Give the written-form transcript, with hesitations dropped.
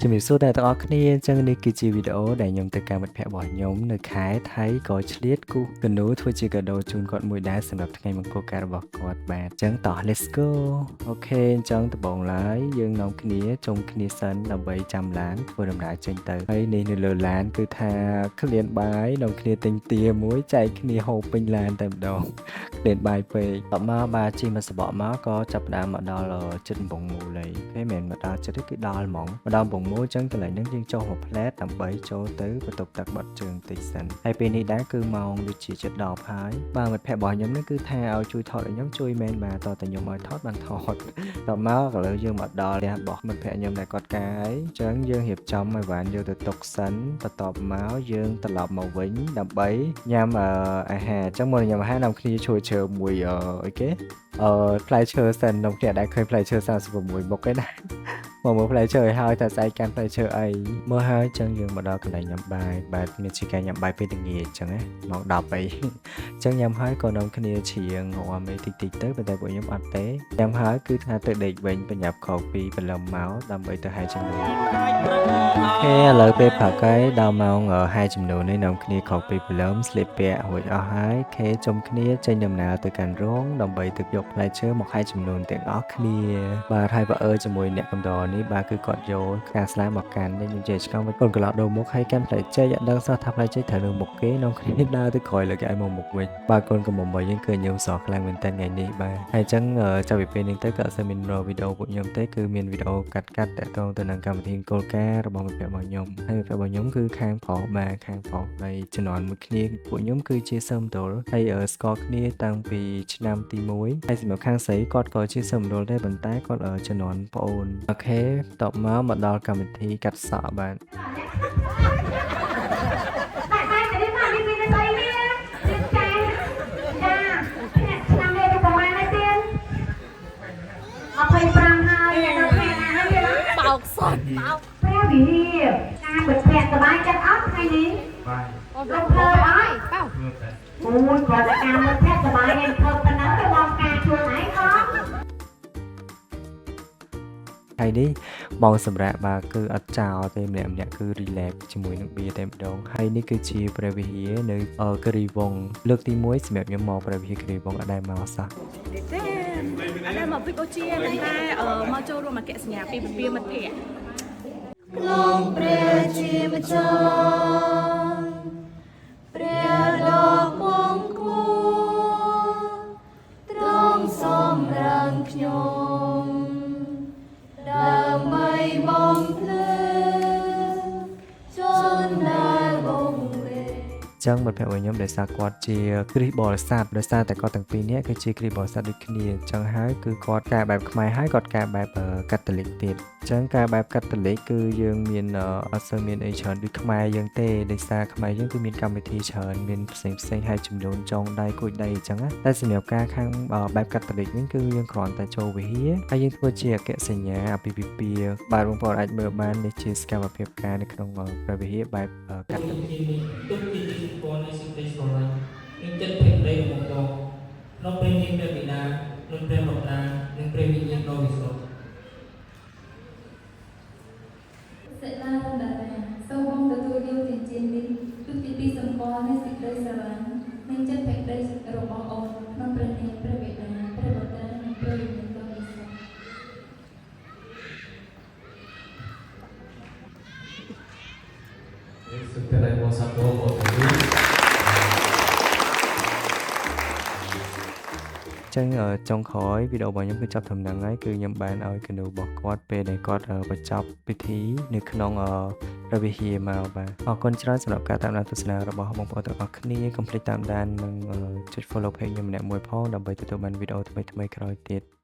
ជំរាបសួរអ្នកទាំងអស់គ្នាអញ្ចឹងនេះគឺជាវីដេអូដែលខ្ញុំទៅកាន់មិត្តភ័ក្តិរបស់ខ្ញុំនៅខេត្តថៃក៏ឆ្លៀតគូសគំនូរធ្វើជាកាដូជូនគាត់មួយដែរសម្រាប់ថ្ងៃមង្គលការរបស់គាត់បាទអញ្ចឹងតោះ let's go. OK អញ្ចឹងដំបូងឡើយយើងនាំគ្នាជុំគ្នាសិនដើម្បីចាំឡានធ្វើដំណើរចេញទៅហើយនេះនៅលើឡានគឺថាឃ្លានបាយនាំគ្នាទិញទាមួយចែកគ្នាហូបពេញឡានតែម្ដង ឃ្លានបាយពេកតមកបាទជិះមកសបកមកក៏ចាប់ផ្ដើមមកដល់ចិត្តកំពង់មូលហើយគេមិនមែនមកដល់ចិត្តទេគឺដល់ហ្មងមកដល់កំពង់មូលអញ្ចឹងកន្លែងហ្នឹងយើងចុះមកផ្លែតដើម្បីចូលទៅបន្ទប់ទឹកបត់ជើងតិចសិនហើយពេលនេះដែរគឺម៉ោងដូចជាជិត10ហើយបាទមិត្តភក្តិរបស់ខ្ញុំនេះគឺថាឲ្យជួយថតឲ្យខ្ញុំជួយមែនបាទតតែខ្ញុំឲ្យថតបានថតតមកឥឡូវយើងមកដល់ផ្ទះរបស់មិត្តភក្តិខ្ញុំដែលគាត់កាយអញ្ចឹងយើងរៀបចំឲ្យបានយកទៅទុកសិនបន្ទាប់មកយើងត្រឡប់មកវិញដើម្បីញ៉ាំអាហារអញ្ចឹងមុនញ៉ាំអាហារនាំគ្នាជួយជើមួយអីគេផ្លែឈើសិននាំគ្នាដែលឃើញផ្លែឈើ36មុខឯណាមកមើលផ្លែឈើឲ្យហើយតែស្អែកកាន់ផ្លែឈើអីមើលហើយចឹងយើងមកដល់កន្លែងញ៉ាំបាយបាទមានជាការញ៉ាំបាយពេលល្ងាចចឹងណាម៉ោង10អីចឹងញ៉ាំហើយក៏នាំគ្នាច្រៀងរាំអីតិចតិចទៅប៉ុន្តែពួកខ្ញុំអត់ទេញ៉ាំហើយគឺថាទៅដេកវិញបញ្ញាប់ក្រោកពីព្រលឹមមកដើម្បីទៅហែជំនួន OK ឥឡូវពេលព្រឹកហើយដល់ម៉ោងហែជំនួននេះនាំគ្នាក្រោកពីព្រលឹមស្លៀកពាក់រួចអស់ហើយខេជុំគ្នាចេញដំណើរទៅកាន់រោងដើម្បីទៅយកផ្លែឈើមកហែជំនួនទាំងអស់គ្នាបាទហើយបើអើជាមួយអ្នកកំដរនេះបាទគឺគាត់យកផ្កាស្លាមកកាន់នេះខ្ញុំចេះឆ្កងវិញកូនកន្លោះដូរមុខហើយកាន់ផ្លែចេកអត់ដឹងសោះថាផ្លែចេកត្រូវនៅមុខគេនាំគ្នាដើរទៅក្រោយលើគេឲ្យមកមុខវិញបាទកូនកំមុំរបស់យើងគឺខ្ញុំស្រស់ខ្លាំងមែនតើថ្ងៃនេះបាទហើយអញ្ចឹងចាប់ពីពេលនេះទៅក៏អត់សូវមានវីដេអូពួកខ្ញុំទេគឺមានវីដេអូកាត់កាត់តាក់ទងទៅនឹងកម្មវិធីគោលការណ៍របស់មិត្តភក្តិរបស់ខ្ញុំហើយមិត្តភក្តិរបស់ខ្ញុំគឺខាងប្រុសបាទខាងប្រុសហើយជំនាន់មួយគ្នាពួកខ្ញុំគឺជាសិស្សមណ្ឌលហើយស្គាល់គ្នាតាំងពីឆ្នាំទី1ហើយសម្រាប់ខាងស្រីគាត់ក៏ជាសិស្សមណ្ឌលដែរប៉ុន្តែគាត់ជំនាន់ប្អូន OK បន្ទាប់មកមកដល់កម្មវិធីកាត់សក់បាទ តែតែនេះមកនេះមានស្អីនេះទៀតចែចាឆ្នាំនេះទៅប្រហែលហើយទៀត25ហើយដល់ខែណាហើយទៀត បោកសុតបោក ព្រះវិហារការពិតភ័ក្រសบายចិត្តអត់ថ្ងៃនេះ បាយ លោកភើបអើយ បោក មើលតែ អូយគាត់តែការមើលភ័ក្រសบายឯងភើបប៉ុណ្ណឹងទៅបងការខ្លួនឯងខំ ថ្ងៃនេះបងសម្រាប់បាទគឺអត់ចោលទេម្នាក់ម្នាក់គឺ relax ជាមួយនឹងបៀតែម្ដងហើយនេះគឺជាព្រះវិហារនៅគិរីវង្សលើកទី1សម្រាប់ខ្ញុំមកព្រះវិហារគិរីវង្សអត់ដែលមកសោះ ទេអត់ដែលមកវិបូជាប៉ុន្តែមកចូលរួមអគ្គសញ្ញាពីពពាមិត្តភ័ក្តិ ក្នុងព្រះជាម្ចាស់ព្រះដ៏គង់គួរទ្រង់សំរានខ្ញុំដើម្បីបំភ្លឺជនដែលបងវេ ចឹងមិត្តភក្តិរបស់ខ្ញុំដោយសារគាត់ជាគ្រិស្តបរិស័ទដោយសារតែគាត់ទាំងពីរនាក់គឺជាគ្រិស្តបរិស័ទដូចគ្នាអញ្ចឹងហើយគឺគាត់ការបែបខ្មែរហើយគាត់ការបែបកាតូលិកទៀតអញ្ចឹងការបែបកាតូលិកគឺយើងមានអត់សូវមានអីច្រើនដូចខ្មែរយើងទេដោយសារខ្មែរយើងគឺមានកម្មវិធីច្រើនមានផ្សេងផ្សេងហើយចំនួនចងដៃគួចដៃអញ្ចឹងណាតែសម្រាប់ការខាងបែបកាតូលិកវិញគឺយើងគ្រាន់តែចូលវិហារហើយយើងធ្វើជាអគ្គសញ្ញាអាពាហ៍ពិពាហ៍បាទបងប្អូនអាចមើលបាននេះជាសកម្មភាពការនៅក្នុងព្រះវិហារបែបកាតូលិក ទីនេះទុកជាទីសម្គាល់នៃសេចក្តីស្រឡាញ់និងចិត្តភក្តីរបស់បងក្នុងព្រះនាមព្រះបិតានិងព្រះបុត្រានិងព្រះវិញ្ញាណដ៏វិសុទ្ធ សិលារំតារាសូមបងទទួលយកចិញ្ចៀននេះទុកជាទីសម្គាល់នៃសេចក្តីស្រឡាញ់និងចិត្តភក្តីរបស់អូនក្នុងព្រះនាមព្រះបិតាព្រះបុត្រានិងព្រះវិញ្ញាណដ៏វិសុទ្ធ សុខតែមកសាទរបង ចឹងចុងក្រោយវីដេអូរបស់ខ្ញុំគឺចប់ត្រឹមហ្នឹងហើយគឺខ្ញុំបានឲ្យគំនូររបស់គាត់ពេលដែលគាត់បញ្ចប់ពិធីនៅក្នុងព្រះវិហារមកបាទអរគុណច្រើនសម្រាប់ការតាមដានទស្សនារបស់បងប្អូនទាំងអស់គ្នាកុំភ្លេចតាមដាននិងចុច follow page ខ្ញុំម្នាក់មួយផងដើម្បីទទួលបានវីដេអូថ្មីៗក្រោយទៀត។